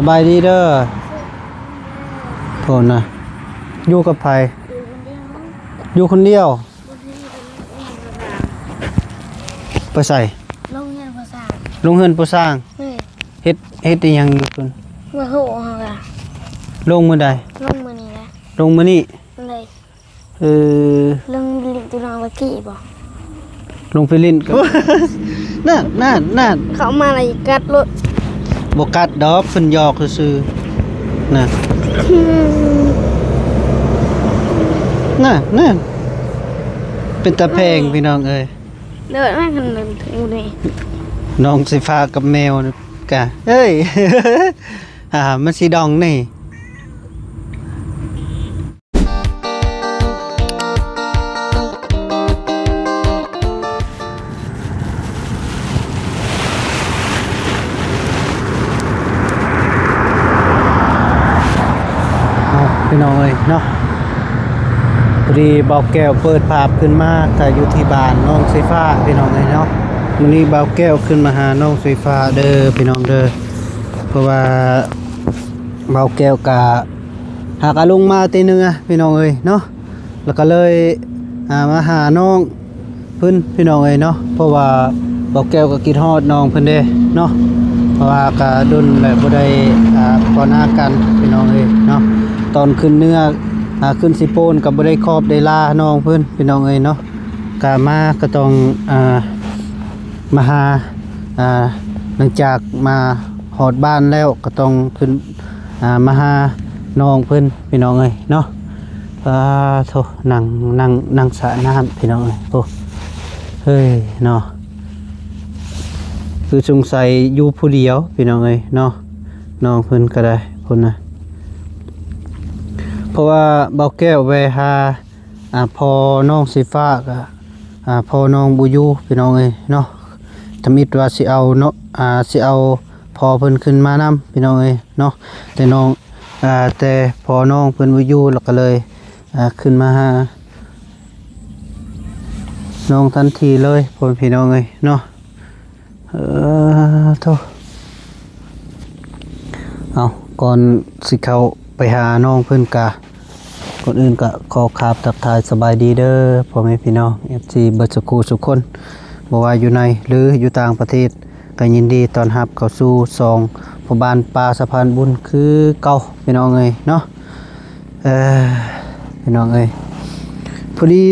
ສະບາຍດີເດີ. ໂທນະ ຢູ່ກັບໃຜ? ຢູ່ຄົນດຽວ. ຢູ່ຄົນດຽວ? ໄປໃສ? ລົງເຮືອນຜູ້ສ້າງ. ລົງເຮືອນຜູ້ສ້າງ? ເອີ. ເຮັດ ເຮັດອີ່ຫຍັງຢູ່ພຸ້ນ? ບໍ່ຮູ້ເຮົາກະ. ລົງມື້ໃດ? ລົງມື້ນີ້ແຫຼະ. ລົງມື້ນີ້? ເອີ. ເອີ ລົງຫຼິ້ນຢູ່ນອກຕະກີ້ບໍ່? ລົງໄປຫຼິ້ນກັບ ນັ້ນ ນັ້ນ ນັ້ນ ເຂົ້າມາແລ້ວກັດໂລດ. ບໍ່ກັດດອກ ເພິ່ນຫຍອກຊື່ໆ ນະ. ນັ້ນ ນັ້ນ ເປັນຕາແພງ ໂອ້ຍ ພີ່ນ້ອງເອີຍ. ເດີນມາຄັນເດີນຖືນີ້ ນ້ອງສາຍຟ້າກັບແມວກະ ເອີຍ ອ່າ ມັນຊິດອງນີ້. ເອົາ ພີ່ນ້ອງເອີຍເນາະ ພໍດີບ່າວແກ້ວເປີດພາບຂຶ້ນມາ ກະຢູ່ທີ່ບ້ານນ້ອງສາຍຟ້າ ພີ່ນ້ອງເອີຍເນາະ. ມື້ນີ້ບ່າວແກ້ວຂຶ້ນມາຫານ້ອງສາຍຟ້າເດີ ພີ່ນ້ອງເດີ ເພາະວ່າບ່າວແກ້ວກະ ຫາກອາລົງມາແຕ່ເໜືອ ພີ່ນ້ອງເອີຍເນາະ ແລ້ວກໍເລີຍ ອ່າ ມາຫານ້ອງເພິ່ນ ພີ່ນ້ອງເອີຍເນາະ ເພາະວ່າບ່າວແກ້ວກໍຄິດຮອດນ້ອງເພິ່ນເດ້ເນາະ ເພາະວ່າກໍດົນແລ້ວບໍ່ໄດ້ ອ່າ ພໍ້ໜ້າກັນ ພີ່ນ້ອງເອີຍເນາະ. ຕອນຂຶ້ນເໜືອ ອ່າ ຂຶ້ນຊິໂປນກໍບໍ່ໄດ້ຂອບໄດ້ລານ້ອງເພິ່ນ ພີ່ນ້ອງເອີຍເນາະ ກໍມາກໍຕ້ອງ ອ່າ ມາຫາ ອ່າ ຫຼັງຈາກມາຮອດບ້ານແລ້ວກໍຕ້ອງຂຶ້ນ ອ່າ ມາຫານ້ອງເພິ່ນ ພີ່ນ້ອງເອີຍເນາະ. ປາໂທ ນັ່ງ ນັ່ງ ນັ່ງສະນ້ຳ ພີ່ນ້ອງເອີຍ. ໂອ້ ເຮີ້ຍເນາະ ຄືສົງໄສຢູ່ຜູ້ດຽວ ພີ່ນ້ອງເອີຍເນາະ ນ້ອງເພິ່ນກໍໄດ້ພຸ້ນນະ ເພາະວ່າບ່າວແກ້ວແວ່ຫາ ອ່າ ພໍ່ນ້ອງສາຍຟ້າກໍ ອ່າ ພໍ່ນ້ອງບໍ່ຢູ່ ພີ່ນ້ອງເອີຍເນາະ. ທຳອິດວ່າຊິເອົາເນາະ ອ່າ ຊິເອົາພໍ່ເພິ່ນຂຶ້ນມານຳ ພີ່ນ້ອງເອີຍເນາະ ແຕ່ນ້ອງ ອ່າ ແຕ່ພໍ່ນ້ອງເພິ່ນບໍ່ຢູ່ ແລ້ວກໍເລີຍ ອ່າ ຂຶ້ນມາຫານ້ອງທັນທີເລີຍ ພໍ່ແມ່ພີ່ນ້ອງເອີຍເນາະ. ເອີ ໂທ ເອົາ ກ່ອນຊິເຂົ້າໄປຫານ້ອງເພິ່ນກະ ກ່ອນອື່ນກະຂໍກາບທັກທາຍສະບາຍດີເດີ ພໍ່ແມ່ພີ່ນ້ອງ ເອັຟຊີ ເບິດສູ່ຜູ້ສູ່ຄົນ ບໍ່ວ່າຢູ່ໃນ ຫຼື ຢູ່ຕ່າງປະເທດ ກໍຍິນດີຕ້ອນຮັບເຂົ້າສູ່ຊ່ອງພໍ່ບ້ານປ່າສະພານບຸນຄືເກົ່າ ພີ່ນ້ອງເອີຍເນາະ. ເອີ ພີ່ນ້ອງເອີຍ ພໍດີ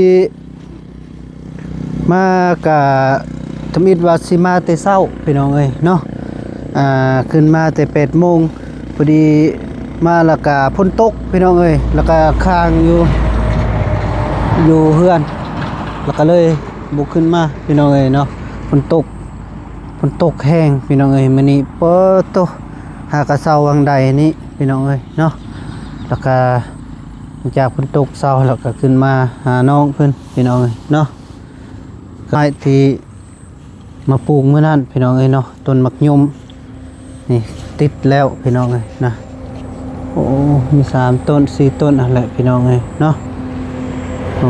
ມາກະທຳອິດວ່າຊິມາແຕ່ເຊົ້າ ພີ່ນ້ອງເອີຍເນາະ ອ່າ ຂຶ້ນມາແຕ່ແປດໂມງ ພໍດີມາແລ້ວກະຝົນຕົກ ພີ່ນ້ອງເອີຍ ແລ້ວກະຄ້າງຢູ່ ຢູ່ເຮືອນ ແລ້ວກະເລີຍບໍ່ຂຶ້ນມາ ພີ່ນ້ອງເອີຍເນາະ. ຝົນຕົກ ຝົນຕົກແຮງ ພີ່ນ້ອງເອີຍ ມື້ນີ້ ປາໂຕ ຫາກະເຊົາຫວ່າງໃດນີ້ ພີ່ນ້ອງເອີຍເນາະ. ແລ້ວກະຫຼັງຈາກຝົນຕົກເຊົາ ແລ້ວກະຂຶ້ນມາຫານ້ອງເພິ່ນ ພີ່ນ້ອງເອີຍເນາະ. ໄມ້ທີ່ມາປູກມື້ນັ້ນ ພີ່ນ້ອງເອີຍເນາະ ຕົ້ນໝາກຍົມນີ້ ຕິດແລ້ວ ພີ່ນ້ອງເອີຍນະ. ໂອ້ ມີສາມຕົ້ນ ສີ່ຕົ້ນຫັ້ນແຫຼະ ພີ່ນ້ອງເອີຍເນາະ. ໂອ້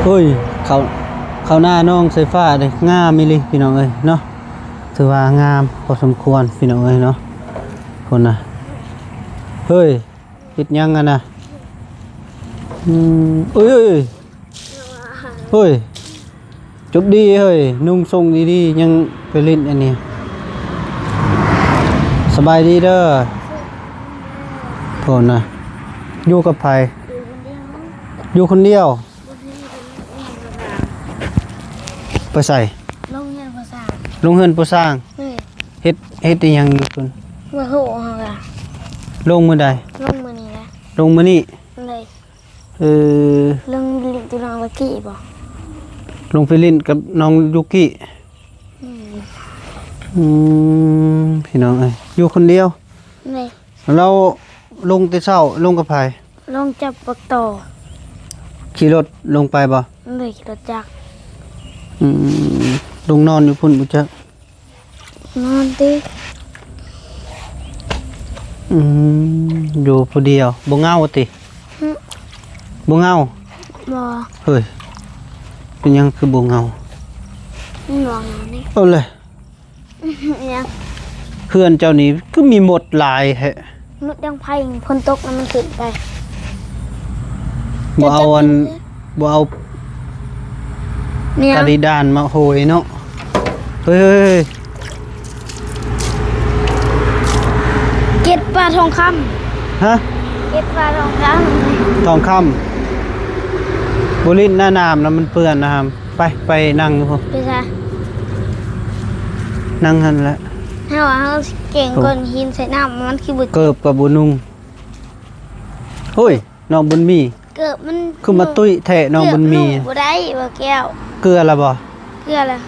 ເຮີ້ຍ ເຂົ້າ ເຂົ້າໜ້ານ້ອງສາຍຟ້າເດ້ ງາມອີ່ຫຼີ ພີ່ນ້ອງເອີຍເນາະ. ຖືວ່າງາມພໍສົມຄວນ ພີ່ນ້ອງເອີຍເນາະ. ພຸ້ນນະ ເຮີ້ຍ ເຮັດຫຍັງຫັ້ນນະ? ອືມ ເອີຍ ເຮີ້ຍ ຈົບດີເຮີ້ຍ ນຸ່ງສົ້ງດີໆ ຍັງໄປຫຼິ້ນອັນນີ້. ສະບາຍດີເດີ. ໂທນະ ຢູ່ກັບໃຜ? ຢູ່ຄົນດຽວ. ຢູ່ຄົນດຽວ? ໄປໃສ? ລົງເຮືອນຜູ້ສ້າງ. ລົງເຮືອນຜູ້ສ້າງ? ເອີ. ເຮັດ ເຮັດອີ່ຫຍັງຢູ່ພຸ້ນ? ບໍ່ຮູ້ເຮົາກະ. ລົງມື້ໃດ? ລົງມື້ນີ້ແຫຼະ. ລົງມື້ນີ້? ເອີ. ລົງຫຼິ້ນຢູ່ນອກຕະກີ້ບໍ່? ລົງໄປຫຼິ້ນກັບນ້ອງຢູກິ. ອືມ ອືມ ພີ່ນ້ອງເອີຍ ຢູ່ຄົນດຽວ. ເອີ. ແລ້ວລົງແຕ່ເຊົ້າ ລົງກັບໃຜ? ລົງຈັບບັກຕໍ່. ຂີ່ລົດລົງໄປບໍ່? ໂດຍ ຂີ່ລົດຈັກ. ອືມ ລົງນອນຢູ່ພຸ້ນບໍ່ຈັກ? ນອນຕິ. ອືມ ຢູ່ຜູ້ດຽວ ບໍ່ເຫງົາຕິ? ຫຶ ບໍ່ເຫງົາ? ບໍ່. ເຮີ້ຍ ເປັນຫຍັງຄືບໍ່ເຫງົາ? ມັນບໍ່ເຫງົານີ້. ເອົາເລີຍ. ຫຍັງ? ເຮືອນເຈົ້ານີ້ຄືມີມົດຫຼາຍແທ້? ມົດດັງໄຟ ຝົນຕົກແລ້ວມັນຂຶ້ນໄປ. ບໍ່ເອົາອັນ ບໍ່ເອົາ ແມ່ນຫຍັງ? ກາດິດານມາໂຫຍເນາະ. ເຮີ້ຍ ເກັບປາທອງຄຳ. ຮະ? ເກັບປາທອງຄຳ. ທອງຄຳ. ບໍ່ຫຼິ້ນນະ ນ້ຳນະມັນເປື້ອນນະ. ໄປ ໄປນັ່ງຢູ່ພຸ້ນ. ໄປໃສ? ນັ່ງຫັ້ນແຫຼະ. ເຮົາວ່າເຮົາຊິແກງ ໂອ້ ກ້ອນຫີນໃສ່ນ້ຳ ມັນຄືບໍ່ ເກີບກໍບໍ່ນຸ່ງ. ໂອ້ຍ ນ້ອງບຸນມີ ເກີບມັນ ຄືມາຕຸ້ຍແທ້ ນ້ອງບຸນມີ. ເກີບນຸ່ງບໍ່ໄດ້ ບໍ່ແກ້ວ. ເກືອລະບໍ່? ເກືອລະ.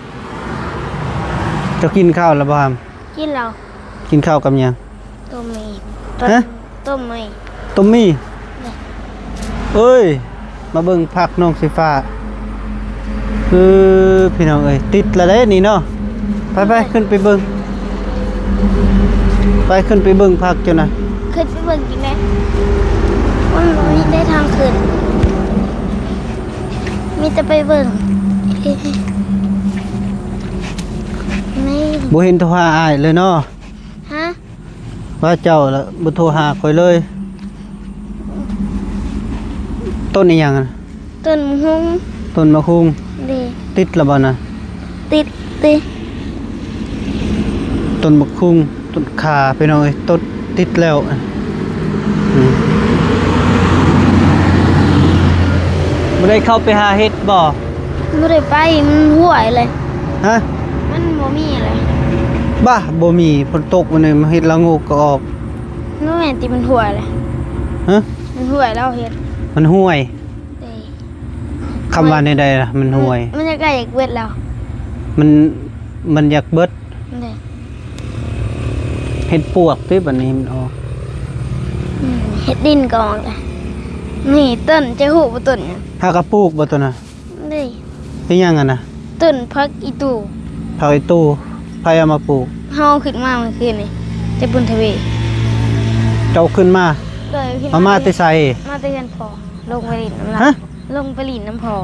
ເຈົ້າກິນເຂົ້າລະບໍ່? ກິນແລ້ວ. ກິນເຂົ້າກັບຫຍັງ? ຕົ້ມໝີ່. ຮະ? ຕົ້ມໝີ່. ຕົ້ມໝີ່? ເອີຍ ມາເບິ່ງຜັກນ້ອງສີຟ້າ. ເອີ ພີ່ນ້ອງເອີຍ ຕິດລະເດ້ນີ້ເນາະ. ໄປໆ ຂຶ້ນໄປເບິ່ງ ໄປ ຂຶ້ນໄປເບິ່ງຜັກເຈົ້ານະ. ຂຶ້ນໄປເບິ່ງຈັ່ງໃດ? ມັນບໍ່ມີໄດ້ທາງຂຶ້ນ ມີແຕ່ໄປເບິ່ງ. ນີ້ ບໍ່ເຫັນໂທຫາອ້າຍເລີຍເນາະ. ຮະ? ວ່າເຈົ້າລະບໍ່ໂທຫາຂ້ອຍເລີຍ. ຕົ້ນອີຫຍັງ? ຕົ້ນໝາກຫຸ່ງ. ຕົ້ນໝາກຫຸ່ງ. ເດ້. ຕິດລະບໍ່ນະ? ຕິດຕິ. ຕົ້ນໝາກຫຸ່ງ ຕົ້ນຂ່າ ພີ່ນ້ອງເອີຍ ຕົ້ນຕິດແລ້ວ. ອືມ ບໍ່ໄດ້ເຂົ້າໄປຫາເຫັດບໍ່? ບໍ່ໄດ້ໄປ ມັນຫ້ວຍເລີຍ. ຮະ? ມັນບໍ່ມີເລີຍ. ບາ ບໍ່ມີ ຝົນຕົກມື້ນີ້ ເຫັດລະໂງກກໍອອກ. ບໍ່ແມ່ນຕິ ມັນຫ້ວຍເລີຍ. ຮະ? ມັນຫ້ວຍແລ້ວເຫັດ. ມັນຫ້ວຍ. ເດ້. ຄຳວ່າແນວໃດລະ ມັນຫ້ວຍ? ມັນ ມັນຢາກໄດ້ຢາກເບິດແລ້ວ. ມັນ ມັນຢາກເບິດ. ເດ້. ເຫັດປວກຕິ ບັດນີ້ມັນອອກ. ອືມ ເຫັດດິນກໍອອກລະ. ນີ້ຕົ້ນ ເຈົ້າຮູ້ບໍ່ຕົ້ນຫຍັງ? ຫາກະປູກບໍ່ຕົ້ນນະ? ເດ້. ເປັນຫຍັງຫັ້ນນະ? ຕົ້ນຜັກອີຕູ່. ຜັກອີຕູ່ ໃຜເອົາມາປູກ? ເຮົາເອົາຂຶ້ນມາມື້ຄືນນີ້ ຈາກບຸນທະເວ. ເຈົ້າຂຶ້ນມາ? ໂດຍ. ເອົາມາແຕ່ໃສ? ມາແຕ່ເຮືອນພໍ່ ລົງໄປຫຼິ້ນນຳລາວ. ຮະ? ລົງໄປຫຼິ້ນນຳພໍ່.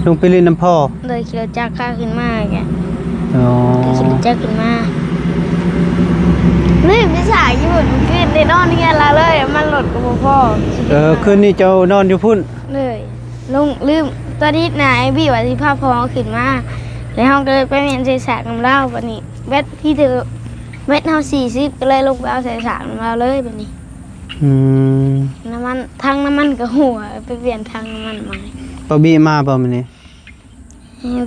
ລົງໄປຫຼິ້ນນຳພໍ່? ໂດຍ. ຂີ່ລົດຈັກພາຂຶ້ນມາກະ. ອໍ. ໂດຍ ຂີ່ລົດຈັກຂຶ້ນມາ. ນີ້ ມີສາຍຢູ່ພຸ້ນ ຄືນໄດ້ນອນເຮືອນລາວເລີຍ ມັນລົດກໍບໍ່ພໍ. ເອີ ຄືນນີ້ເຈົ້ານອນຢູ່ພຸ້ນ? ໂດຍ. ລົງ ລືມ ຕອນນີ້ນາຍບີວ່າຊິພາພໍ່ເຮົາຂຶ້ນມາ ແລ້ວເຮົາກໍເລີຍໄປປ່ຽນເສສາກນຳລາວ. ບັດນີ້ແບັດທີ່ເດີ ແບັດເຮົາສີ່ສິບ ກໍເລີຍລົງໄປເອົາເສສາກນຳລາວເລີຍບັດນີ້. ອືມ ນ້ຳມັນ ຖັງນ້ຳມັນກໍຮົ່ວ ໄປປ່ຽນຖັງນ້ຳມັນໃໝ່. ປາບີມາບໍ່ມື້ນີ້?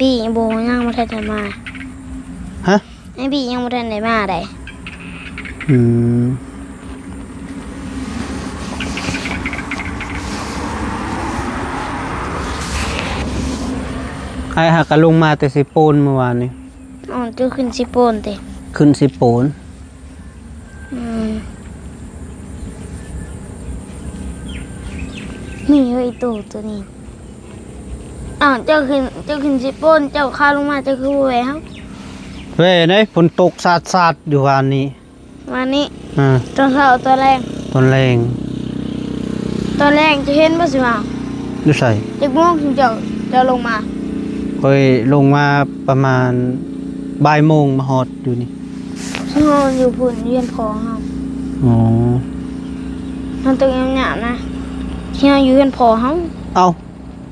ບີບໍ່ ຍັງບໍ່ທັນໄດ້ມາ. ຮະ? ອ້າຍບີຍັງບໍ່ທັນໄດ້ມາໃດ. ອືມ ອ້າຍຫາກະລົງມາແຕ່ເຊໂປນມື້ວານນີ້. ອໍ ເຈົ້າຂຶ້ນເຊໂປນຕິ? ຂຶ້ນເຊໂປນ. ອືມ ນີ້ເຮີ້ຍ ໂຕ ໂຕນີ້. ອ້າວ ເຈົ້າຂຶ້ນ ເຈົ້າຂຶ້ນເຊໂປນ ເຈົ້າຄາລົງມາ ເຈົ້າຄືບໍ່ແວ່ເຮົາ? ແວ່ໃດ໋ ຝົນຕົກສາດໆຢູ່ວານນີ້. ວານນີ້? ອືມ ຕອນເຊົ້າ ຕອນແລງ? ຕອນແລງ. ຕອນແລງຈະເຫັນບໍ່ຊິວ່າ? ຢູ່ໃສ? ຈັກໂມງເຈົ້າ ເຈົ້າລົງມາ? ຂ້ອຍລົງມາປະມານບ່າຍໂມງ ມາຮອດຢູ່ນີ້. ເຮົາຢູ່ພຸ້ນ ຢູ່ເຮືອນພໍ່ເຮົາ. ອໍ ເຮົາຕົກຍາມໆນະ ເຮົາຢູ່ເຮືອນພໍ່ເຮົາ. ເອົ້າ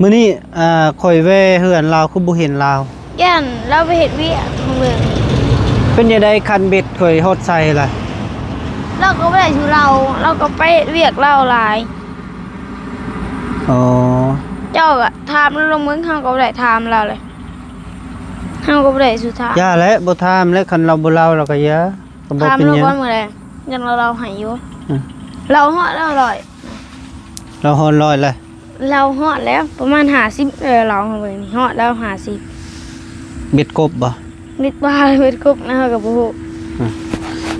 ມື້ນີ້ ອ່າ ຂ້ອຍແວ່ເຮືອນລາວ ຄືບໍ່ເຫັນລາວ? ຢ້ານລາວໄປເຮັດວຽກທາງເບິ່ງ. ເປັນຈັ່ງໃດ ຄັນເບັດຂ້ອຍຮອດໃສລະ? ລາວກໍບໍ່ໄດ້ສູ່ລາວ ລາວກໍໄປເຮັດວຽກລາວຫຼາຍ. ອໍ ເຈົ້າກໍຖາມລາວເບິ່ງ ເຮົາກໍບໍ່ໄດ້ຖາມລາວເລີຍ ເຮົາກໍບໍ່ໄດ້ສູ່ຖາມ. ຢ່າແຫຼະ ບໍ່ຖາມແຫຼະ ຄັນລາວບໍ່ເລົ່າ ລາວກໍຢ່າ ກໍບໍ່ເປັນຫຍັງ. ຖາມລາວກ່ອນມື້ໃດ ຢ້ານລາວເລົ່າໃຫ້ຢູ່. ອືມ ລາວຮອດແລ້ວຮ້ອຍ. ລາວຮອດຮ້ອຍແລ້ວ? ລາວຮອດແລ້ວ ປະມານຫ້າສິບ ເອີ ລາວເບິ່ງນີ້ ຮອດແລ້ວຫ້າສິບ. ເບັດກົບບໍ່? ເບັດປາ ເບັດກົບນະ ເຮົາກໍບໍ່ຮູ້. ອືມ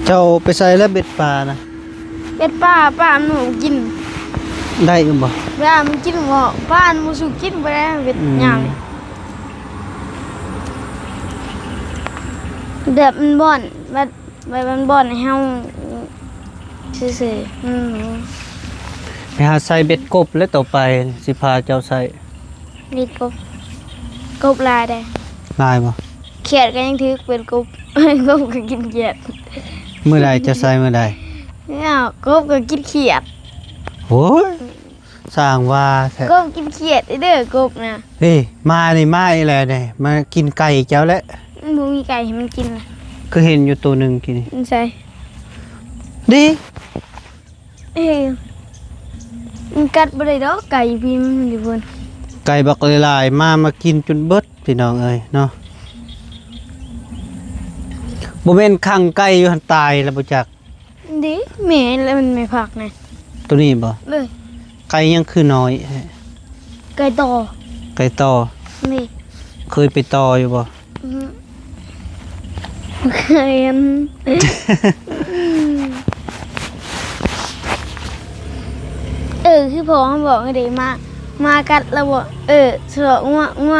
ເຈົ້າໄປໃສ່ແລ້ວເບັດປານະ? ເບັດປາ ປາມັນບໍ່ກິນ. ໄດ້ຢູ່ບໍ່? ປາມັນກິນບໍ່? ປາມັນບໍ່ສູ້ກິນບໍ່ໄດ້ ເບັດ ອືມ ຍາມນີ້ ແບບມັນບ່ອນ ແບບ ໄວ້ມັນບ່ອນໃຫ້ເຮົາຊື່ໆ. ອືມ ໄປຫາໃສ່ເບັດກົບແລ້ວ ຕໍ່ໄປຊິພາເຈົ້າໃສ່ເບັດກົບ. ກົບຫຼາຍເດ້. ຫຼາຍບໍ່? ຂຽດກໍຍັງຖືກເບັດກົບ. ກົບກໍກິນຂຽດ. ມື້ໃດ ເຈົ້າໃສ່ມື້ໃດ? ອ້າວ ກົບກໍກິນຂຽດ. ໂອ້ຍ ສ້າງວ່າແທ້. ກົບກິນຂຽດເດີ ກົບນະ. ເອີ ມານີ້ມາອີກແລ້ວເດ້ ມາກິນໄກ່ເຈົ້າແຫຼະ. ມັນບໍ່ມີໄກ່ໃຫ້ມັນກິນລະ. ຄືເຫັນຢູ່ໂຕໜຶ່ງກີ້ນີ້. ໃສ? ດີ. ເອີ ມັນກັດບໍ່ໄດ້ດອກ ໄກ່ຢູ່ພີ້ ມັນຢູ່ພຸ້ນ. ໄກ່ບັກຫຼາຍໆ ມາ ມາກິນຈົນເບິດ ພີ່ນ້ອງເອີຍເນາະ. ບໍ່ແມ່ນຂັງໄກ່ຢູ່ຫັ້ນຕາຍແລ້ວບໍ່ຈັກ? ເດ້ ແມ່ ແລ້ວມັນແມ່ພັກນະ. ໂຕນີ້ບໍ່? ເລີຍ. ໄກ່ຍັງຄືນ້ອຍແທ້? ໄກ່ຕໍ່. ໄກ່ຕໍ່? ນີ້. ເຄີຍໄປຕໍ່ຢູ່ບໍ່? ອືມ ບໍ່ເຄີຍອັນ ເອີ ຄືພໍ່ເຮົາບອກເດ້ ໝາ ໝາກັດລາວບອກ ເອີ ສະເລາະງົວ ງົວ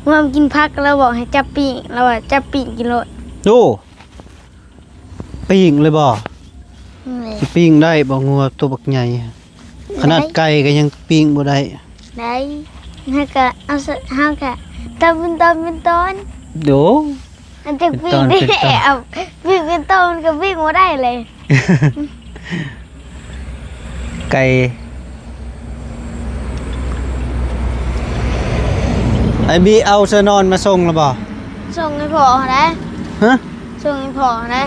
ງົວມັນກິນຜັກ ລາວບອກໃຫ້ຈັບປີ້ງ ລາວວ່າຈັບປີ້ງກິນໂລດ. ໂອ້ ປີ້ງເລີຍບໍ່? ແມ່ນ. ຊິປີ້ງໄດ້ບໍ່ ງົວໂຕບັກໃຫຍ່? ຂະໜາດໄກ່ກໍຍັງປີ້ງບໍ່ໄດ້. ໄດ້ ເຮົາກໍເອົາ ເຮົາກໍຕອນເປັນຕອນເປັນຕອນ. ໂດ ອັນຈັກປີ້ງ ເປັນຕອນເປັນຕອນ ເອົາປີ້ງເປັນຕອນ ມັນກໍປີ້ງບໍ່ໄດ້ເລີຍ. ໄກ່ ອ້າຍບີເອົາເສື້ອນອນມາສົ່ງແລ້ວບໍ່? ສົ່ງໃຫ້ພໍ່ຫັ້ນແຫຼະ. ຮະ? ສົ່ງໃຫ້ພໍ່ຫັ້ນແຫຼະ.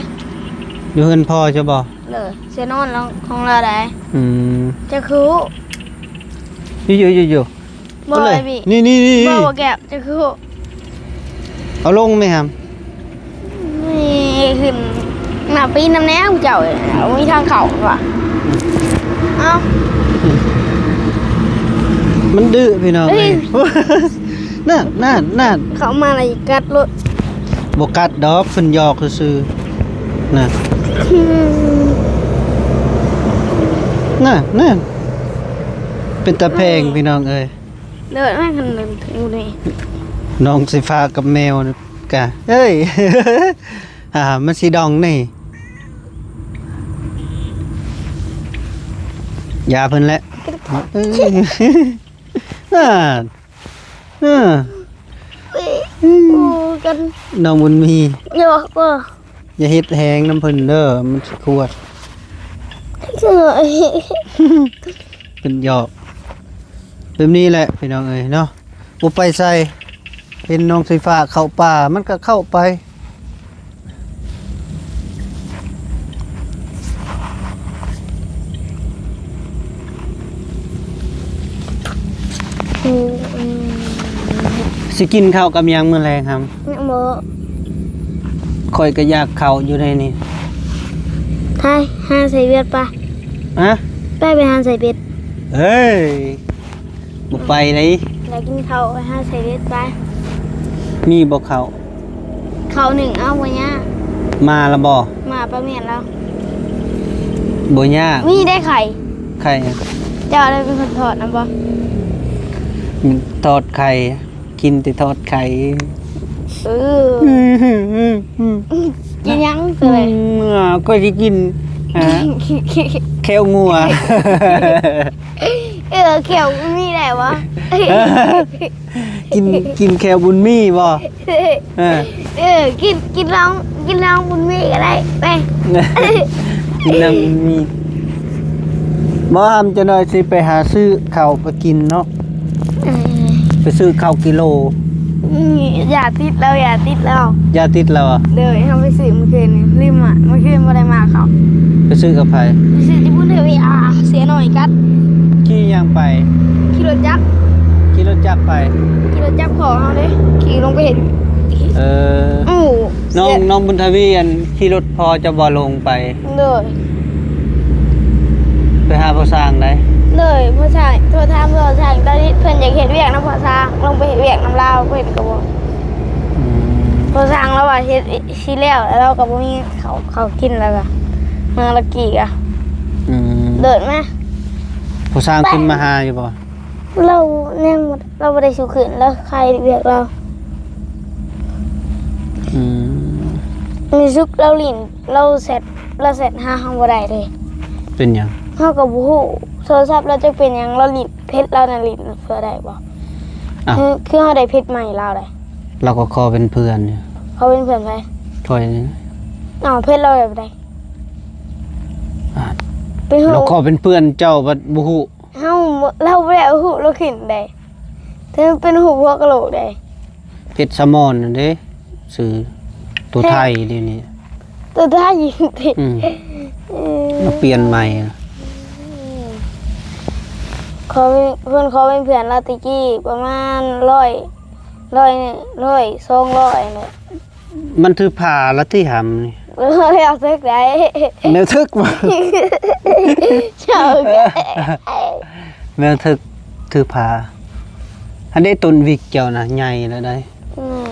ຢູ່ເຮືອນພໍ່ເຈົ້າບໍ່? ເລີຍ ເສື້ອນອນລາວ ຂອງລາວໃດ. ອືມ ເຈົ້າຄືຮູ້? ຢູ່ໆໆໆ ບໍ່ ເອົາເລີຍ ໄອ້ບີ ນີ້ໆໆ ບໍ່ ບໍ່ແກ້ວ ເຈົ້າຄືຮູ້? ເອົາລົງແມ່ຫຳ. ນີ້ຂຶ້ນໜ້າປີນນຳແນວເຈົ້າ ເອົາມີທາງເຂົ້າວ່າ. ເອົ້າ ມັນດື້ພີ່ນ້ອງເອີຍ. ເອີຍ ນັ້ນໆໆ ເຂົ້າມາແລ້ວກັດໂລດ. ບໍ່ກັດດອກ ເພິ່ນຫຍອກຊື່ໆ ນະ. ອືມ ນັ້ນໆ ເປັນຕາແພງ ເອີຍ ພີ່ນ້ອງເອີຍ. ເດີນມາຄັນເດີນຖືນີ້ ນ້ອງສີຟ້າກັບແມວກະ ເອີຍ ອ່າ ມັນຊິດອງນີ້ ຢ່າເພິ່ນແຫຼະ. ເອີຍ ນັ້ນ ເອີ ເອີຍ ອູກັນ ນ້ອງບຸນມີ ຢອກບໍ່? ຢ່າເຮັດແຮງນຳເພິ່ນເດີ ມັນຊິຂວດ. ເພິ່ນຫຍອກແບບນີ້ແຫຼະພີ່ນ້ອງເອີຍເນາະ ບໍ່ໄປໃສ. ເຫັນນ້ອງສີຟ້າເຂົ້າປ່າ ມັນກໍເຂົ້າໄປ. ອືມ ຊິກິນເຂົ້າກັບຫຍັງມື້ແລງຫຳ? ຍັງບໍ່ ຂ້ອຍກໍຢາກເຂົ້າຢູ່ໃດນີ້. ໄປຫາໃສ່ເບັດປະ. ຮະ? ໄປ ໄປຫາໃສ່ເບັດ. ເອີຍ ບໍ່ໄປເລີຍ. ຢາກກິນເຂົ້າ ໄປຫາໃສ່ເບັດໄປ. ມີບໍ່ເຂົ້າ? ເຂົ້າໜຶ້ງເອົາ ບໍ່ຍາກ. ມາລະບໍ່? ມາປະແມ່ນລາວ. ບໍ່ຍາກ. ມີໄດ້ໄຂ່. ໄຂ່ ເຈົ້າໄດ້ເປັນຄົນທອດນຳບໍ່? ອືມ ທອດໄຂ່ ກິນແຕ່ທອດໄຂ່. ເອີ ກິນຫຍັງ? ເອີ ຂ້ອຍຊິກິນ ອ່າ ແຂ້ວງົວ. ເອີ ແຂ້ວມີໄດ້ບໍ່? ກິນ ກິນແຂ້ວບຸນມີບໍ່? ເອີ ເອີ ກິນ ກິນນ້ອງ ກິນນ້ອງບຸນມີກໍໄດ້ ໄປ ກິນນ້ອງບຸນມີ. ບໍ່ຫຳ ຈັກໜ້ອຍຊິໄປຫາຊື້ເຂົ້າໄປກິນເນາະ. ເອີ ໄປຊື້ເຂົ້າກິໂລ. ອືມ ຢາຕິດແລ້ວ ຢາຕິດແລ້ວ ຢາຕິດແລ້ວ. ເດີ ເຮົາໄປຊື້ມື້ຄືນນີ້ ລືມມາ ມື້ຄືນບໍ່ໄດ້ມາເຂົ້າ. ໄປຊື້ກັບໃຜ? ໄປຊື້ທີ່ບຸນທະວີ ອາ ເສຍໜ້ອຍກັດ. ຂີ່ຫຍັງໄປ? ຂີ່ລົດຈັກ. ຂີ່ລົດຈັກໄປ? ຂີ່ລົດຈັກພໍ່ເຮົາເດ້ ຂີ່ລົງໄປເຫັນ. ເອີ ໂອ້ ນ້ອງ ເສຍ ນ້ອງບຸນທະວີ ອັນ ຂີ່ລົດພໍ່ເຈົ້າບໍ່ລົງໄປ? ໂດຍ ໄປຫາພໍ່ຊ່າງໃດ. ໂດຍ ພໍ່ຊ່າງ ໂທຖາມພໍ່ຊ່າງ ຕອນນີ້ເພິ່ນຢາກເຮັດວຽກນຳພໍ່ຊ່າງ ລົງໄປເຮັດວຽກນຳລາວ ເພິ່ນກໍບອກ. ອືມ ພໍ່ຊ່າງລາວວ່າເຮັດຊິແລ້ວ ແລ້ວລາວກໍບໍ່ມີເຂົ້າ ເຂົ້າກິນ ແລ້ວກໍເມືອລະກີກະ. ອືມ ເດີນມາ ພໍ່ຊ່າງຂຶ້ນມາຫາຢູ່ບໍ່? ລາວຍັງ ລາວບໍ່ໄດ້ສູ່ຂຶ້ນ ລາວຄາຍວຽກລາວ. ອືມ ມີສຸກລາວຫຼິ້ນ ລາວແຊັດ ລາວແຊັດຫາເຮົາບໍ່ໄດ້ເດ້. ເປັນຫຍັງ? ເຮົາກໍບໍ່ຮູ້ ໂທລະສັບລາວຈັກເປັນຫຍັງ ລາວຫຼິ້ນເຟສລາວນະ ຫຼິ້ນເພື່ອໄດ້ບໍ່? ອ້າວ ຄື ຄືເຮົາໄດ້ເຟສໃໝ່ລາວໄດ໋. ລາວກໍຂໍເປັນເພື່ອນຢູ່. ຂໍເປັນເພື່ອນໃຜ? ຂ້ອຍນີ້ ເອົາ ເພດລາວແບບໃດ? ອ່າ ເປັນ ລາວຂໍເປັນເພື່ອນເຈົ້າບັດບໍ່ຮູ້. ເຮົາ ລາວບໍ່ໄດ້ເອົາຮູບລາວຂຶ້ນໃດ ແຕ່ມັນເປັນຮູບຫົວກະໂຫຼກໃດ. ເພດສະໝອນນັ້ນເດ້ ຊື່ໂຕໄທດຽວນີ້ ໂຕໄທ. ອືມ ເອີ ມາປ່ຽນໃໝ່. ຂໍເປັນ ເພິ່ນຂໍເປັນເພື່ອນລາວແຕ່ກີ້ປະມານຮ້ອຍ ຮ້ອຍ ຮ້ອຍ ສອງຮ້ອຍແຫຼະ. ມັນຖືພາລະຕິຫຳນີ້. ເອີ ເອົາເຖິກໄດ້ ແນວເຖິກບໍ່? ເຈົ້າ ແນວເຖິກຖືພາ. ອັນນີ້ຕົ້ນວິກເຈົ້ານະ ໃຫຍ່ແລ້ວໃດ໋. ອືມ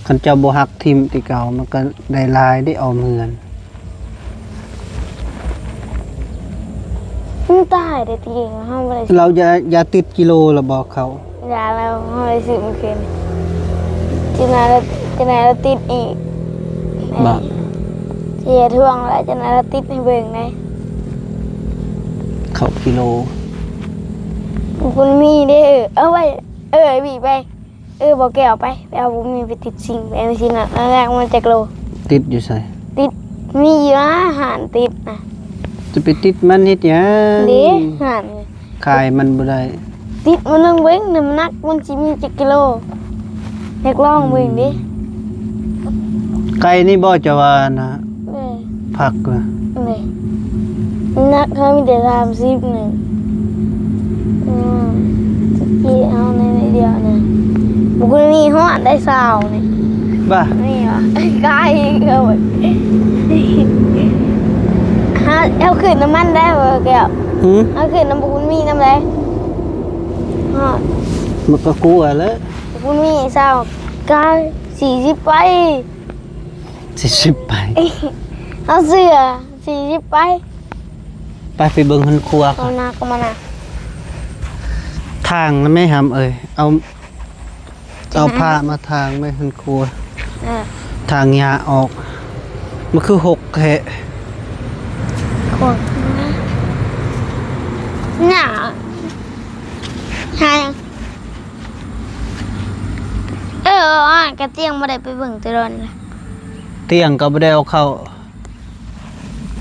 ຄັນເຈົ້າບໍ່ຫັກຖິ້ມແຕ່ເກົ່າ ມັນກໍໄດ້ຫຼາຍເດ້ ອອມເຮືອນ. ມັນຕາຍໄດ້ຕິ ເຮົາບໍ່ໄດ້ ລາວຢາ ຢາຕິດກິໂລລະບໍ່ເຂົ້າ? ຢາແລ້ວ ເຮົາໄດ້ຊື້ມື້ຄືນ ຈະໜ້ອຍລະ ຈະໜ້ອຍລະຕິດອີກ. ບໍ່ ຊິເຮັດຫ່ວງລະ ຈະໜ້ອຍລະຕິດໃຫ້ເບິ່ງໄດ໋. ເຂົ້າກິໂລ ມັນມີເດ້ ເອົາໄວ້ ເອີ ບີໄປ. ເອີ ບໍ່ແກ້ວ ໄປ ໄປເອົາບຸກມີໄປຕິດຊິງ ໄປເອົາຊິນະ ລາກມາຈັກໂລ. ຕິດຢູ່ໃສ? ຕິດ ມີຢູ່ນະ ຮ້ານຕິດນະ. ຈະໄປຕິດມັນເຮັດຫຍັງ? ເດ້ ຮ້ານ ຂາຍມັນບໍ່ໄດ້. ຕິດມັນເບິ່ງ ນ້ຳໜັກມັນຊິມີຈັກກິໂລ ຢາກລອງເບິ່ງເດ້. ໄກ່ນີ້ບໍ່ ເຈົ້າວ່ານະ? ເອີ ຜັກນະ ນີ້ ໜັກເຮົາມີແຕ່ສາມສິບໜຶ່ງ. ອືມ ຕະກີ້ເຮົາໃນດຽວນີ້ ບໍ່ຄືມີຮອດໄດ້ຊາວນີ້. ບໍ່ ນີ້ຫວາ ກາຍເອົາ ເຮົາ ເຮົາຂຶ້ນນຳມັນໄດ້ບໍ່ແກ້ວ? ຫື? ເຮົາຂຶ້ນນຳບຸກບຸນມີນຳໄດ້. ຮອດ ມັນກໍກົວແຫຼະ ບຸກບຸນມີຊາວ ກາຍສີ່ສິບໄປ. ສີ່ສິບໄປ ເອົາເສື້ອ ສີ່ສິບໄປ. ໄປ ໄປເບິ່ງເຮືອນຄົວ ເອົານາກໍມານາ ຖາງນະແມ່ຫຳເອີຍ ເອົາ ເອົາຜ້າມາຖາງແມ່ເຮືອນຄົວ. ເອີ ຖາງຫຍ້າອອກ ມັນຄືຮົກແທ້ ຄົກຫຍ້າ ຫາ ເອີ ກະຕຽງບໍ່ໄດ້ໄປເບິ່ງແຕ່ດົນລະ ຕຽງກໍບໍ່ໄດ້ເອົາເຂົ້າ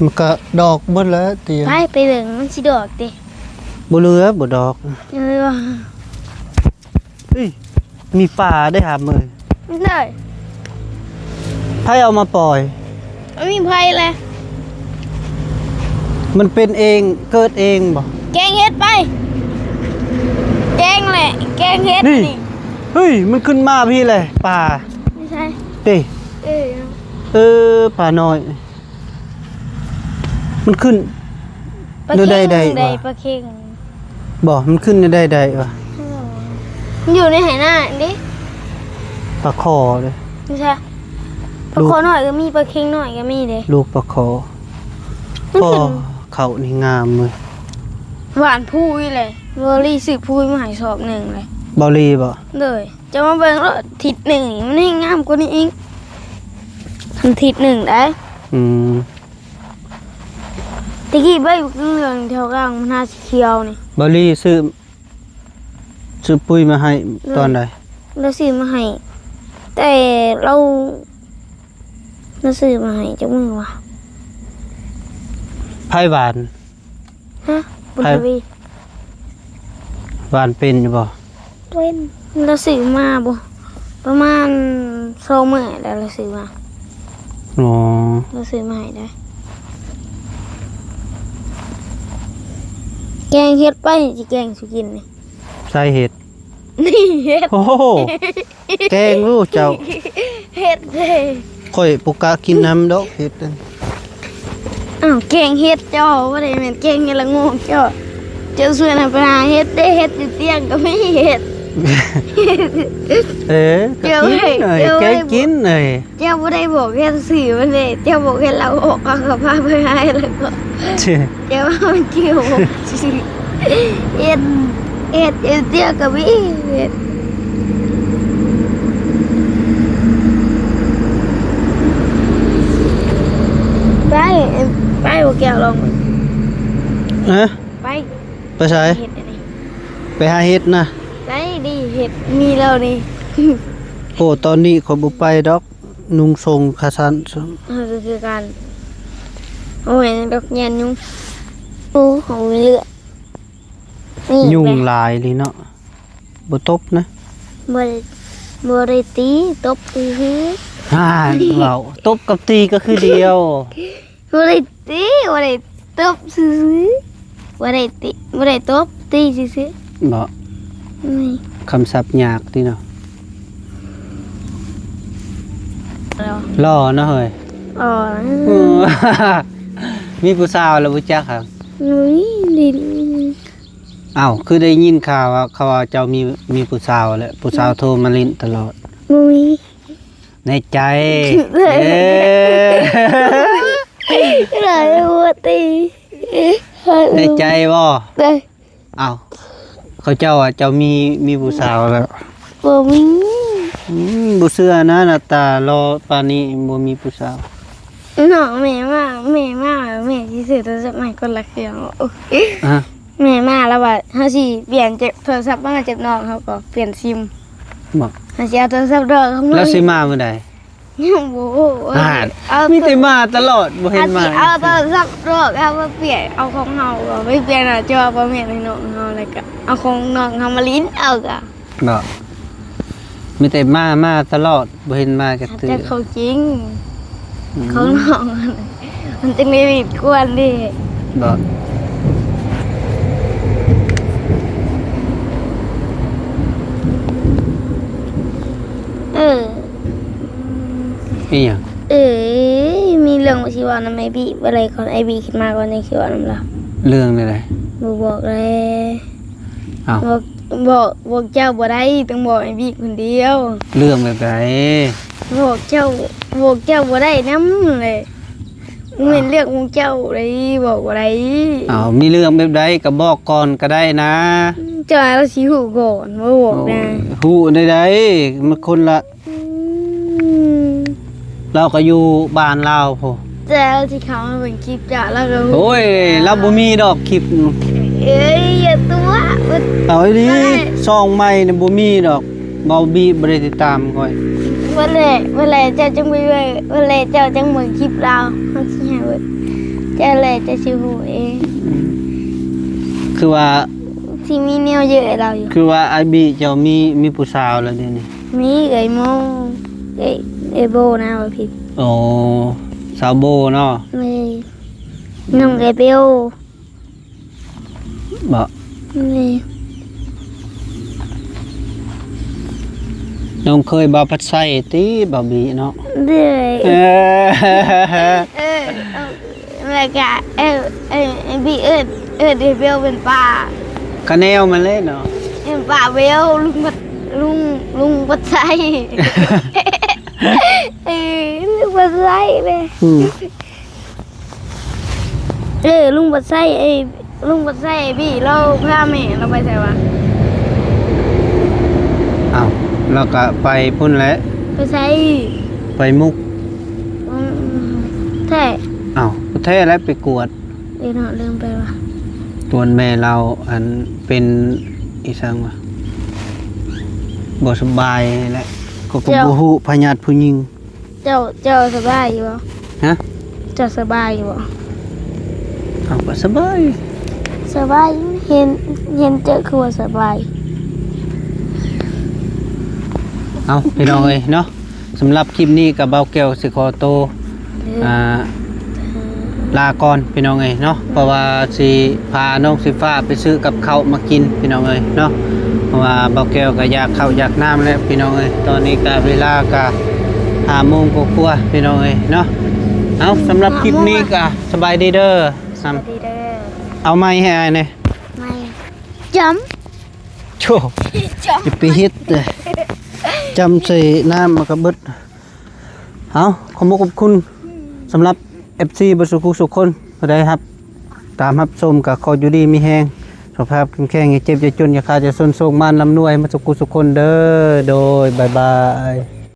ມັນກະດອກເບິດແລ້ວຕຽງ. ໄປ ໄປເບິ່ງມັນຊິດອກຕິ ບໍ່ເຫຼືອບໍ່ດອກ. ເອີ ເອີຍ ມີປາໄດ້ຫາມື້ ໄດ້ ໃຜເອົາມາປ່ອຍ? ບໍ່ມີໃຜແຫຼະ ມັນເປັນເອງ ເກີດເອງບໍ່? ແກງເຫັດໄປ ແກງແຫຼະ ແກງເຫັດນີ້ ນີ້. ເຮີ້ຍ ມັນຂຶ້ນມາພີ້ແຫຼະ ປາ ຢູ່ໃສ? ເດ້ ເອີ ເອີ ປານ້ອຍ ມັນຂຶ້ນ ປາເຄັງ ແນວໃດໄດ້ ໄດ້ ຫວາ? ປາເຄັງ ບໍ່ ມັນຂຶ້ນແນວໃດໄດ້ຫວາ? ມັນຢູ່ໃນໄຮ່ນາເດ້ ປາຄໍເດ້ ຢູ່ໃສ? ປາຄໍນ້ອຍກໍມີ ປາເຄັງນ້ອຍກໍມີເດ້ ລູກປາຄໍ. ມັນຂຶ້ນ ເຂົ້ານີ້ງາມເວີຍ ຫວານພຸ້ຍເລີຍ ເບົາລີຊື້ພຸ້ຍມາໃຫ້ສອບໜຶ່ງເລີຍ. ເບົາລີບໍ່? ໂດຍ ເຈົ້າມາເບິ່ງໂລດ ທິດໜຶ່ງນີ້ມັນແຮ່ງງາມກວ່ານີ້ອີກ ມັນທິດໜຶ່ງໄດ໋. ອືມ ຕະກີ້ໃບບັກເຫຼືອງແຖວກາງມັນຫາສີຂຽວນີ້ ເບົາລີຊື້ ຊື້ປຸ໋ຍມາໃຫ້ ໂດຍ ຕອນໃດ? ລາວຊື້ມາໃຫ້ ແຕ່ລາວ ລາວຊື້ມາໃຫ້ຈັກມື້ວະ? ໃຜຫວານ? ຮະ? ບຸນທະວີ ຫວານເປັນຢູ່ບໍ່? ເປັນ ລາວຊື້ມາບໍ່ ປະມານສອງມື້ແລ້ວລາວຊື້ມາ. ອໍ ລາວຊື້ມາໃຫ້ໄດ໋. ແກງເຫັດໄປ ຊິແກງສູ່ກິນນີ້. ໃສ່ເຫັດ ນີ້ເຫັດ ໂອ້ໂຫ ແກງລູກເຈົ້າ ເຫັດເດ້. ຂ້ອຍບໍ່ກະກິນນຳດອກເຫັດນັ້ນ. ອ້າວ ແກງເຫັດເຈົ້າ ບໍ່ໄດ້ແມ່ນແກງເຫັດລະໂງກເຈົ້າ. ເຈົ້າຊວນໃຫ້ໄປຫາເຫັດເດ້ ເຫັດຢູ່ຕຽງກໍມີເຫັດ. ເອີ ເຈົ້າ ກໍກິນເອີຍ ເຈົ້າ ແກງກິນເອີຍ. ເຈົ້າບໍ່ໄດ້ບອກເຫັດຊື່ມັນເດ້ ເຈົ້າບອກເຫັດລາວອອກ ເຂົາກໍພາໄປຫາເຫັດລາວອອກ. ເຈົ້າວ່າມັນເຈົ້າເຫັດ ເຫັດ ເຫັດເຈົ້າກໍມີເຫັດ. ໄປ ໄປບໍ່ແກ້ວລອງເບິ່ງ. ຮະ? ໄປ ໄປໃສ? ເຫັດອັນນີ້ ໄປຫາເຫັດນະ. ໄດ້ດີ ເຫັດມີແລ້ວນີ້. ໂອ້ ຕອນນີ້ຂ້ອຍບໍ່ໄປດອກ. ນຸ່ງສົ້ງຂາສັ້ນ. ເອີ ຄືກັນ. ໂອ້ຍ ດອກ ຢ້ານຍຸງ. ໂອ້ ຂອງມີເລືອດ. ນີ້ ຍຸງ ແບບ ຫຼາຍລີເນາະ. ບໍ່ຕົບນະ? ບໍ່ໄດ້ ບໍ່ໄດ້ຕີ, ຕົບຊື່ໆ. ຫາ ເວົ້າ ຕົບກັບຕີກໍຄືດຽວ. ບໍ່ໄດ້ຕີ, ບໍ່ໄດ້ຕົບຊື່ໆ. ບໍ່ໄດ້ຕີ, ບໍ່ໄດ້ຕົບ, ຕີຊື່ໆ. ບໍ່? ອືມ. ຄຳສັບຍາກຕິເນາະ. ຫຼໍ່ເນາະເຮີ້ຍ. ອໍ ເອີ ມີຜູ້ສາວແລ້ວບໍ່ຈັກຫະ? ບໍ່ມີ. ອ້າວ ຄືໄດ້ຍິນຂ່າວວ່າເຂົາວ່າເຈົ້າມີ ມີຜູ້ສາວແລ້ວ, ຜູ້ສາວໂທມາຫຼິ້ນຕະຫຼອດ. ບໍ່ມີ. ແນ່ໃຈ? ເອີ ຫຼາຍບໍ່ຕິ. ແນ່ໃຈບໍ່? ໄດ້. ອ້າວ ເຂົາເຈົ້າວ່າເຈົ້າມີ ມີຜູ້ສາວແລ້ວ. ບໍ່ມີ. ອືມ ບໍ່ເຊື່ອນະ, ໜ້າຕາຫຼໍ່ປານນີ້ບໍ່ມີຜູ້ສາວ. ນ້ອງ ແມ່ມາ ແມ່ມາ ແມ່ຊິຊື້ໂທລະສັບໃໝ່ຄົນລະເຄື່ອງ. ຮະ? ແມ່ມາແລ້ວວ່າເຮົາຊິປ່ຽນຈາກໂທລະສັບມາຈາກນ້ອງເຮົາກໍປ່ຽນຊິມ. ບໍ່? ເຮົາຊິເອົາໂທລະສັບນ້ອງເຮົາມາ. ແລ້ວຊິມາມື້ໃດ? ຍັງບໍ່ຮູ້. ອາ ມີແຕ່ມາຕະຫຼອດ ບໍ່ເຫັນມາ. ເຮົາຊິເອົາໂທລະສັບນ້ອງເຮົາມາປ່ຽນ, ເອົາຂອງເຮົາກໍໄປປ່ຽນໜ້າຈໍພໍ່ແມ່ໃຫ້ນ້ອງເຮົາ, ແລ້ວກໍເອົາຂອງນ້ອງເຮົາມາຫຼິ້ນເອົາກະ. ເນາະ ມີແຕ່ມາ ມາຕະຫຼອດ ບໍ່ເຫັນມາຈັກເທື່ອ. ແຕ່ຂອງຈິງ ອືມ ຂອງນ້ອງ ມັນຈຶ່ງໄດ້ມີກວນເດ້. ເນາະ ເອີ ອີ່ຫຍັງ? ເອີ ມີເລື່ອງຊິເວົ້ານຳອ້າຍບີ. ບໍ່ໄດ້ກ່ອນ ອ້າຍບີຂຶ້ນມາກ່ອນ ຈັ່ງຊິເວົ້ານຳລາວ. ເລື່ອງແນວໃດ? ບໍ່ບອກແລ້ວ. ອ້າວ ບອກ ບອກ ບອກເຈົ້າບໍ່ໄດ້, ຕ້ອງບອກອ້າຍບີຄົນດຽວ. ເລື່ອງແບບໃດ? ບອກເຈົ້າ ບອກເຈົ້າບໍ່ໄດ້ນຳເລີຍ. ບໍ່ແມ່ນເລື່ອງຂອງເຈົ້າເດ້, ບອກບໍ່ໄດ້. ອ້າວ ມີເລື່ອງແບບໃດກໍບອກກ່ອນກໍໄດ້ນະ. ເຈົ້າລາວຊິຮູ້ກ່ອນ ບໍ່ບອກນະ. ໂອ້ຍ ຮູ້ໄດ້ໃດ? ມັນຄົນລະ ອືມ ລາວກໍຢູ່ບ້ານລາວພຸ້ນ. ແຕ່ລາວຊິເຂົ້າມາເບິ່ງຄລິບເຈົ້າ ລາວກໍຮູ້. ໂອ້ຍ ລາວບໍ່ມີດອກຄລິບ. ເອີຍ ຢ່າຕົວະ. ເອົາອີ່ຫຼີ ຊ່ອງໃໝ່ນີ້ບໍ່ມີດອກ. ເບົາບີບໍ່ໄດ້ຕິດຕາມຂ້ອຍ. ເມື່ອແລ ເມື່ອແລເຈົ້າຈຶ່ງໄປເບິ່ງ, ເມື່ອແລເຈົ້າຈຶ່ງເບິ່ງຄລິບລາວ. ເຮົາຊິໃຫ້ເບິ່ງ. ເຈົ້າແລເຈົ້າຊິຮູ້ເອງ. ອືມ ຄືວ່າ ຊິມີແນວເຢີ້ຍລາວຢູ່. ຄືວ່າອ້າຍບີເຈົ້າມີ ມີຜູ້ສາວແລ້ວດຽວນີ້? ມີເອື້ອຍໂມ ເອື້ອຍ ເອື້ອຍໂບນະ ວ່າຜິດ. ໂອ້ ສາວໂບເນາະ. ເອີ ນ້ອງເອື້ອຍເບວ. ບໍ່? ເອີ ນ້ອງເຄີຍບ່າວພັດໄຊຕິ ບ່າວບີເນາະ. ເດີ ເອີ ເອີ ເອີ ແລ້ວກະ ເອີ ເອີ ບີເອີ້ນ ເອີ້ນເບວເປັນປ້າ. ຄະແນວມາເລີຍເນາະ. ເປັນປ້າເບວ ລຸງພັດ ລຸງ ລຸງພັດໄຊ. ເອີ ລຸງພັດໄຊເດ້. ອືມ ເອີ ລຸງບັດໄຊ ເອີ ລຸງບັດໄຊ ພີ່ ລາວພາແມ່ລາວໄປໃສວະ? ອ້າວ ລາວກະໄປພຸ້ນແຫຼະ. ໄປໃສ? ໄປມຸກ. ອືມ ແທ້? ອ້າວ ແທ້ແຫຼະ ໄປກວດ. ເອີເນາະ ລືມໄປວ່າ ກວດແມ່ລາວ ອັນ ເປັນອີ່ຫຍັງວະ ບໍ່ສະບາຍແຫຼະ ເຂົາກໍບໍ່ຮູ້ ພະຍາດຜູ້ຍິງ. ເຈົ້າ ເຈົ້າສະບາຍຢູ່ບໍ່? ຮະ? ເຈົ້າສະບາຍຢູ່ບໍ່? ເຮົາກໍສະບາຍ. ສະບາຍ ເຫັນ ເຫັນເຈົ້າຄືວ່າສະບາຍ. ເອົາ ພີ່ນ້ອງເອີຍເນາະ, ສຳລັບຄລິບນີ້ກໍບ່າວແກ້ວຊິຂໍໂຕ ເອີ ອ່າ ລາກ່ອນພີ່ນ້ອງເອີຍເນາະ, ເພາະວ່າຊິພານ້ອງສີຟ້າໄປຊື້ກັບເຂົ້າມາກິນພີ່ນ້ອງເອີຍເນາະ, ເພາະວ່າບ່າວແກ້ວກໍຢາກເຂົ້າຢາກນ້ຳແລ້ວພີ່ນ້ອງເອີຍ. ຕອນນີ້ກໍເວລາກໍຫ້າໂມງກວ່າໆພີ່ນ້ອງເອີຍເນາະ. ເອົາ ສຳລັບຄລິບນີ້ກໍສະບາຍດີເດີ. ສະບາຍດີເດີ. ເອົາໄມ້ໃຫ້ອ້າຍແດ່. ໄມ້ຈ້ຳ. ໂທ້ ຈ້ຳ ຢ່າໄປເຮັດເດີ, ຈ້ຳໃສ່ນ້ຳມັນກໍເບິດ. ເອົາ ຂອບຄຸນ ຂອບຄຸນສຳລັບເອັຟຊີເບິດສູ່ຜູ້ສູ່ຄົນ ຜູ້ໃດຮັບ ຕາມຮັບຊົມກໍຂໍຢູ່ດີມີແຮງ ສຸຂະພາບເຂັ້ມແຂງ ຢ່າເຈັບຢ່າຈົນ ຢ່າຂາດຢ່າຈົນ ໂຊກໝານລ່ຳລວຍມາສູ່ຜູ້ສູ່ຄົນເດີ. ໂດຍ ບາຍບາຍ.